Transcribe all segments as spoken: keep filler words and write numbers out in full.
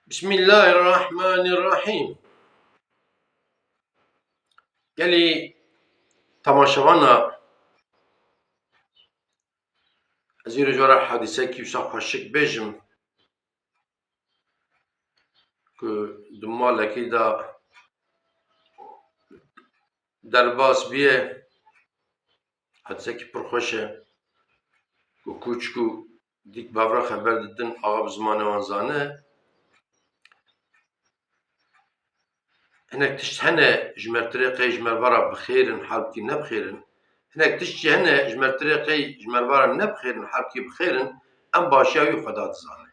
Bismillahirrahmanirrahîm. Gelî temaşevana, ez îro ji we re hadîsekî wisa xweşik bêjim ku di malekî de derbas bûye. Hadisekî pir xweş e ku kûçik û dîk bi hev re xeber didin, axa bi zimanê wan zane. Hinek tişt hene ji me re tirê qey ji me re vara bi xêr in, halbikî ne bi xêr in. Hinek tişt jî hene ji me re tirê qey ji me re vara ne bi xêr in, halbikî bi xêr in, em başiya wî Xweda dizane.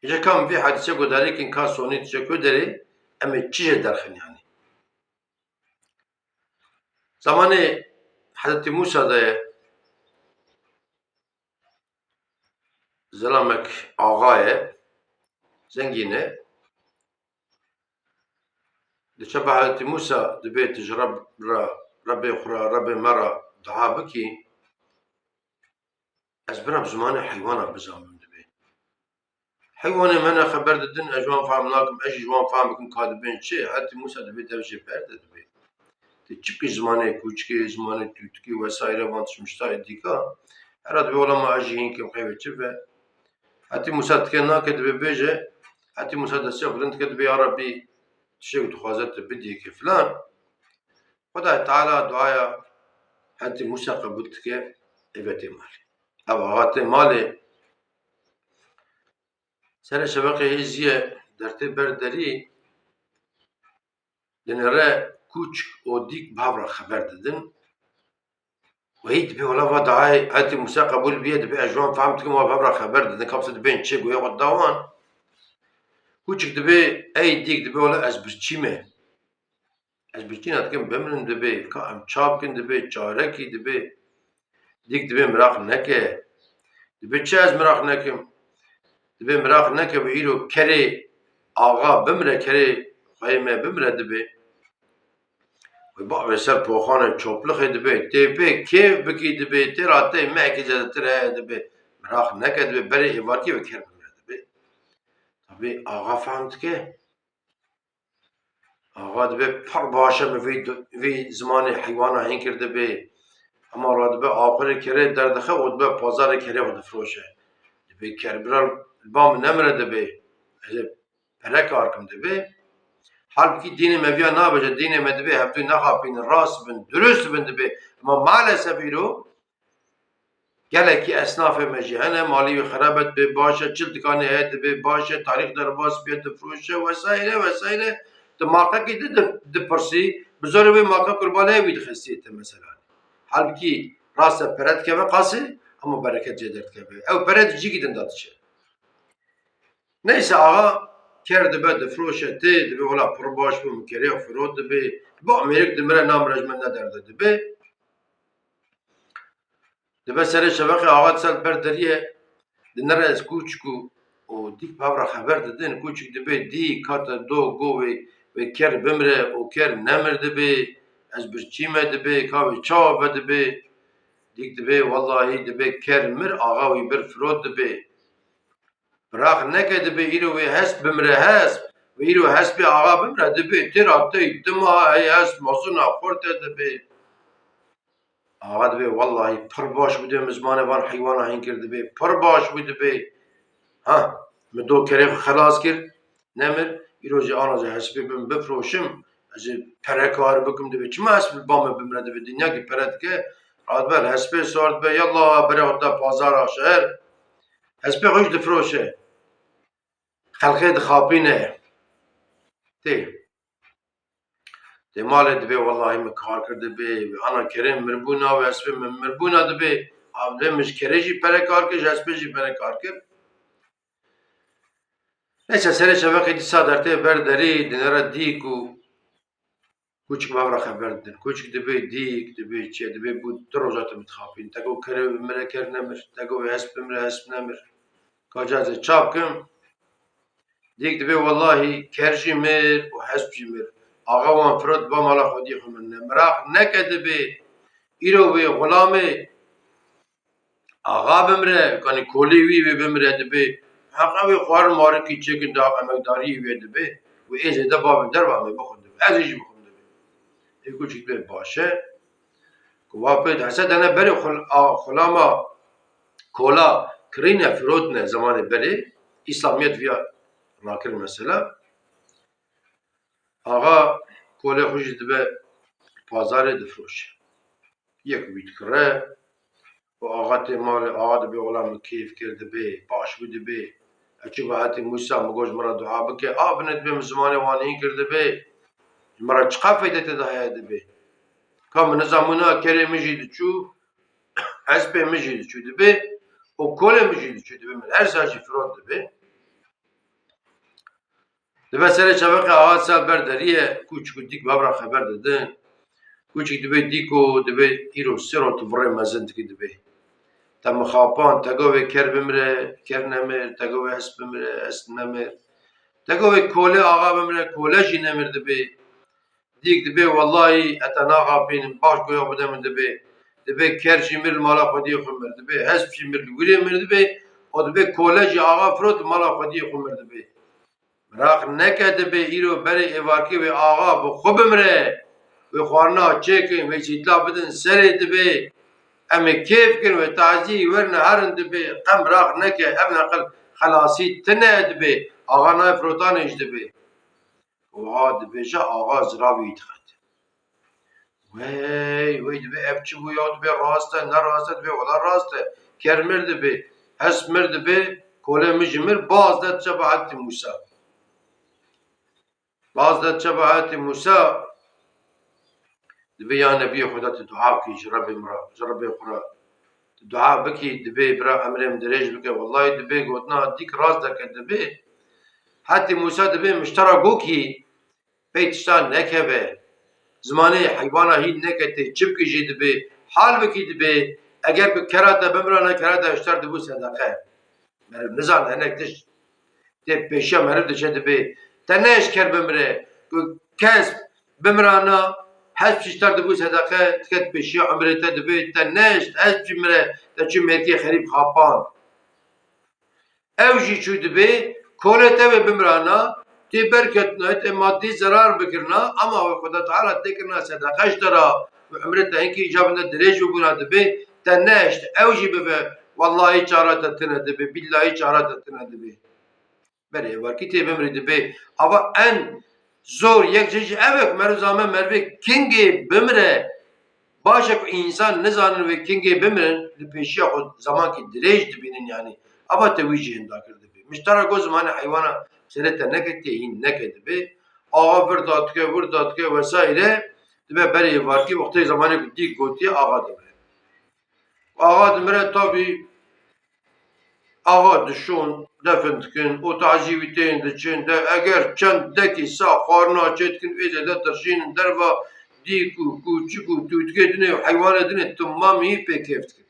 Îca ka em vê hadîse guhdarî kin ka sonî diçe ku derê, em ê çi jê derxin yanî? Zamanê Hezretî Mûsa de ye, zilamek axa ye, zengîn e. Diçe bi Hezretî Mûsa dibê tu ji Reb re, Rebê xwe re, Rebê me re dua bikî. Ez bira bi zimanê heywana bizanbim dibê. Heywanê me ne xeber didin, ez ji wan fehm nakim, ez jî ji wan fehm bikim ka dibên çi, hetî Mûsa dibê dev jê berde dibê. Ti çi bikî zimanê kûçikê, zimanê tûtikê vesaire van tişt mişta ê dîka. Hera dibê wela ma ez jî hîn kim xeyvê çi ve. Hetî Mûsa dike nake dibê bêje, hetî Mûsa destê xwe bilind dike dibê ya Rebbî tiştê ku dixwaze tu bidî yekê filan. Xwedayê Teala duaya Hezretî Mûsa qebûl dike, ê ve tê malê. Ev axa tê malê. Serê şeveqê hêzî ye, dertê ber derî, dinêre kûçik û dîk bi hev re xeber didin. Wehî dibê wela va dayê Hezretî Mûsa qebûl bûye, dibê ez ji wan fehm dikim, wa bi hev re xeber didin, ka dibên çi goya xwe da wan. Kûçik dibê, ey dîk dibê wela ez birçî me. Ez birçîna dikim bimrim dibê, ka em ça bikin dibê, çarekî dibê. Dîk dibê miraq neke. Dibê çi ez miraq nekim? Dibê miraq neke bi îro kerê axa bimre, kerê xweyê me bimre dibê. Wê bavê ser poxanê çoplixê dibê, tê pê kêf bikî dibê, tê ra tey mehekî zêdetir heye dibê. Miraq neke dibê, berê êvarkî ve ker bimre dibê. Tabî axa fehm dike. Axa dibê pir baş e, min vî, vî zimanê heywana hîn kir dibê. Hema radibe axurê kerê derdixe û dibe pazarê kerê xwe difiroşe. Dibê kerbira li ba min nemire dibê. Ez ê pere kar kim dibê. Halbikî dînê me viya nabêje, dînê me dibê hevdû nexapînin, rast bin, durust bin dibê. Ama maalesef îro Gelekî esnafê me jî hene, malî wî xerab e, dibê baş e, çil dikanê heye, dibê baş e, tarîx derbas bûye, difiroşe, vesaire vesaire. Ti marqekî di, di, dipirsî, bi zorê wê marqe qurbanê wî dixistiyê te mesela. Halbikî rast e, pere dikeve qasê, ama bereket jê derdikeve. Ew pere di cîkî din de diçe. Neyse, axa ker dibe, difiroşe tê, dibê wela pir baş bû, min kerê firot dibê. Ba mêrik dimire, namire ji min ne derde dibê. Dibe serê şeveqê, axa dise li ber deriyê, dinere ez kûçik û, û dîk bi hev re xeber didin. Kûçik dibê dîk, ka te do go wê, wê ker bimire û ker nemir dibê, ez birçî me dibê, ka wê çawa ve dibê. Dîk dibê, wellahî dibê ker mir, axa wî bir firot dibê. Miraq neke dibê, îro wê hesp bimire hesp, wê îro hespê axa bimire dibê, têra tey dima hey hesp mezina xurt e dibê. Axa dibê, wellahî pir baş bû dibê, min zimanê van heywana hîn kir dibê, pir baş bû dibê. Ha, min do kerê xwe xelas kir, nemir, îro jî ana jî hespê bim bifroşim, ez ê pere kar bikim dibê. Çima hesp li ba me bimre dibê, dinya kî pere dike, radibe li hespê sar dibe, yallah, berê xwe da pazara şehr, hespê xwe jî difroşe. Xelkê dixapîne. Tê. Tê malê dibê, wellahî min kar kir dibê, ana kerê mirbûna, wê hespê min mirbûna dibê. Avlê min ji kerê jî pere kar kir, ji hespê jî pere kar kir. Neyse, serê şeveqê dîsa dertê ber derî, dinere dîk û kûçik bi hev re xeber didin. Kûçik dibê dîk, dibê çi, dibê bû du roja tu min dixapîn. Te got kerê bimire, ker nemir. Te got wê hesp bimire, hesp nemir. Ka ca ez ê ça bikim? Dîk dibê, wellahî ker jî mir û hesp jî mir. Axa wan firot ba mala xwediyê xwe, min ne. Miraq neke dibê, îro wê xulamê axa bimire, kanî kolê wî wê bimire dibê. Heqa wê xwarin marin kî çêkin da emekdariyê wê dibe û ê zêde bavê derva me bixwin dibe. Ez ê jî bixwim dibe. Ê kûçik dibe baş e. Ku va pê hese dene berê xul-, a, xulama kola kirîne firotine zemanê berê. Îslamiyet viya rakir mesela. Axa kolê xwe jî dibe pazarê difiroşe. Yek wî dikire û axa tê malê, axa dibê wela min kêf kir dibê, baş bû dibê. Ez çû ve hetî Mûsa, min got ji min re dua bike. A binê dibê min zimanê wan hîn kir dibê. Ji min re çiqa feyde tê de heye dibê. Ka min nizam bûna kerê min jî diçû, hespê min jî diçû dibê û kolê min jî diçû dibê. Min her sa jî firot dibê. Dibe serê çaveqê axa ser ber deriyê, kûçik û dîk bavra xeber didin. Kûçik dibê dîko, dibê îro sê rot virê mezin dikî dibê. Te mixapan, te govê ker bimire, ker nemir, te govê hesp bimire, hesp nemir. Te govê kolê axa bimire, kole jî nemir dibê. Dîk dibê, wellahî, ez te naxapînim, baş goya bide min dibê. Dibê ker jî mir li mala xwediyê xwe mir dibê, hesp jî mir li wîrê mir dibê, û dibê kole jî axa firot li mala xwediyê xwe mir dibê. Miraq neke dibê îro berê êvarkê wê axa bi xwe bimire, wê xwarina çêkin, wê çîtla bidin serê dibê. Em ê kêf kin, wê tazî werin herin dibê. Qe miraq neke, ev neqil xelasî tine dibê. Axa nayê firotanê jî dibê. Wiha dibêje, axa ziravî dixet. Wey, wey dibê ev çi bû ya? Dibê rast e, ne rast e? Dibê wela rast e. Ker mir dibê, hesp mir dibê, kolê min jî mir, baz de çe bi hetî Mûsa. Baz de çe bi hetî Mûsa, dibê ya nebiyê Xweda tu dua bikî ji Rebê min re, ji Rebê xwe re. Tu dua bikî, dibê bira emrê min dirêj bike. Wellahî dibê gotina dîk rast dike dibê. Hetî Mûsa dibê min ji te re gokî, pey tişta nekeve. Zimanê heywana hîn neke tê çi bikî jî dibê, hal bikî dibê. Eger ku kera te bimirane, kera te ji te re dibû sedeqe. Meriv nizane hinek tişt tê pêşiya meriv diçe dibê. Te ne ji ker bimire, ku kes bimirana, hesp ji te re dibû sedeqe, diket pêşiya umrê te dibê. Te ne ji hesp jî mire, te çû mêrkê xerîb xapand. Ew jî çû dibê, kolê te wê bimirana, tê berketina, tê maddî zerar bikirina, ama wê Xweda Teala tê kirina sedeqe ji te re, wê umrê te hinkî îcabinde dirêj bibûna dibê, te nehişt ew jî bibe, wellahî çara te tune dibê, billahî çara te tune dibê. Berê êvarkî tê bimrî dibê. Ava en zor yek jê jî ev e ku meriv zame merivê kingê bimire. Baş e ku însan nizanin wê kingê bimirin, li pêşiya xwe zemankî dirêj dibînin yanî. Ava te wî jî hinda kir dibê. Min ji te re got zimanê heywana serê te neke tê hîn neke dibê. Axa vir datike, vir datike vesaire dibe berê êvarkî wextê zemanê ku dîk gotiye axa dibe. Axa dimire tabî axa dişon, defin dikin, û tazî wî tên diçin, de eger çend dekî sa xwarina çê dikin, ê zêde dirjînin derva dîk û kûçik û tûtikê dinê û heywanê dinê timamî pê kêf dikin.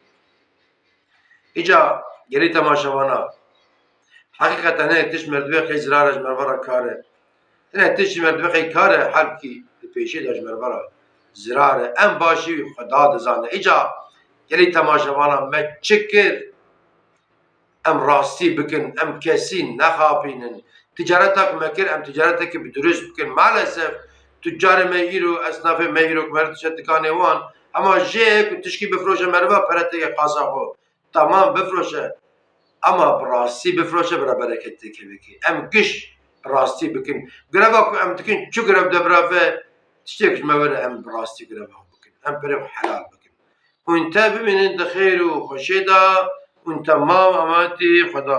Îca gelî temaşevana, heqîqeten hinek tişt merdivê qey zirare ji merve re kar e. Hinek tişt jî merdivê qey kar e, halbikî di pêşê de ji merve re zirar e. Em baş jî Xweda dizane. Îca gelî temaşevana me çi kir? Em rastî bikin, em kesî nexapînin. Ticaretek me kir, em ticaretekî bi dirust bikin. Maalesef tucarê me îro, esnafê me îro ku meriv diçe dikanê wan, hema jê ye ku tişkî bifroşe meriva pere têke qasa xwe. Tamam, bifroşe. Ama bi rastî bifroşe, bira bereket têkeve kê. Em giş bi rastî bikin. Greva ku em dikin, çi grev de bira ve, tiştek ji me were, em bi rastî greva bikin. Em perê xwe helal bikin. Hûn te bimînin di xêr û xweşê de, hûn temam emanetî Xweda.